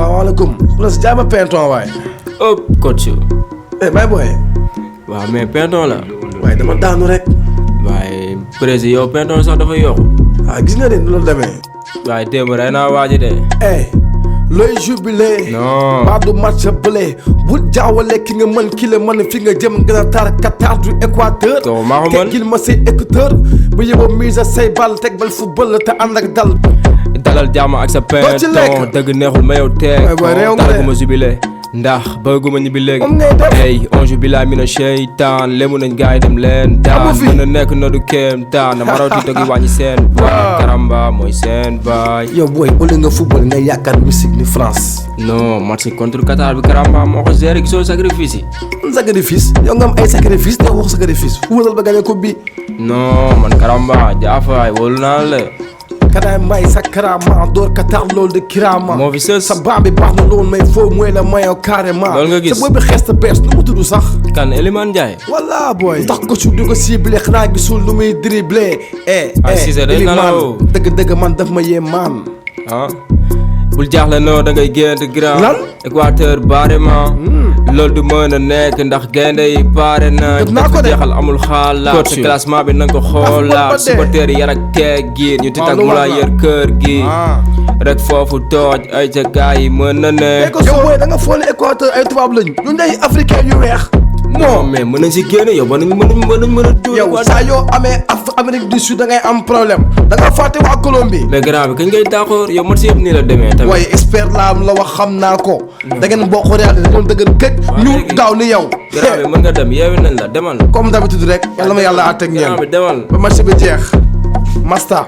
salaamaaleykum. Plus jaay ma pinton waay. oh coach. may boy. waaw mais pinton la. waaye dama daanu rek. waaye président yow pinton sax dafa yokku. gis nga de nu la demee. waaye démb rey naa waa ji de. looy jubilé. non maa du match bële. bul jaawale ki nga mën ki la mën fi nga jëm gën a tar Qatar du Équateur. to maa ko mën teggil ma say écouteur. bu yeboo mise say bal teg bal football te ànd ak dal. dalal jàmm ak sa pinton dëgg neexul ma yow teg ko talaguma jubilé ndax bëgguma ñibbi léegi. hey on jubila mina sheytaan lemu nañ gaay dem leen daan mën na nekk na du kéem taan na maraw ti togi wàññi seen baay karamba mooy seen baay. yow booy ole nga football nga yaakaar musique ni France. non match contre Qatar bi karamba moo ko géré gisoo sacrifice yi. sacrifice yow nga am ay sacrifice te wax sacrifice wóolal ba gagné coupe bi. non man karamba jaafaay wóolu naa la. kanaay may sa karama door Qatar loolu de kirama. moo fi sës sa baam bi baax na loolu may foo mooy la mayoo carrément. loolu nga gis sa booy bi xees te bees nu mu tudd sax. kan Elimane Ndiaye. walla booy. tax ko su di ko ciblé xanaa gisul lu muy dribblé. Cissé day nalaw dëgg man daf ma yee maan. bul jaaxle noo da ngay gént grand. lan Équateur barrément. loolu du mën a nekk ndax gaynde yi pare na. ko jeexal amul xaalaat. te classement bi nañ ko xoolaat. supporter yi yar ak teggin ñu ti tag mu laa yër kër gi. rek foofu tooj ay ca gaa yi mën na ne. yow booy da nga foog ne Équateur ay tubaab lañu. ñu day africain yu weex. non mais mën nañ si génne yow mën a dóor. yow saa yoo amee Amérique du Sud da ngay am problème. da nga fàtte waa Colombie. mais grand bi kañ ngay d'accord yow man si yëpp nii la demee tamit. waaye expert laa am la wax xam naa ko. da ngeen bokk réalité da doon dëgër këj. ñu daaw ni yow. grand bi mën nga dem yeewi nañ la demal. comme d'habitude rek yàlla ma yàlla àtteeg ngeen. grand bi demal ba match bi jeex. Masta.